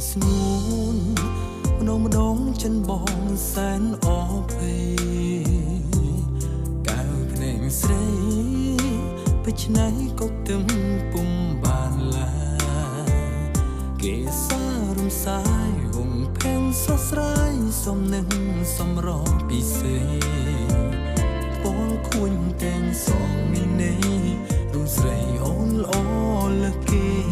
ស្ងួនម្ដងម្ដងចិនបងសែនអភ័យកៅភ្នែកស្រីបច្នៃក៏ទឹមពុំបានឡាគេសារំសាយវងភេងស្រស់ស្រាយសំនឹងសំរងពិសេសពលខួញទាំងសងមីនេរូស្រីអូនល្អលើសគេ។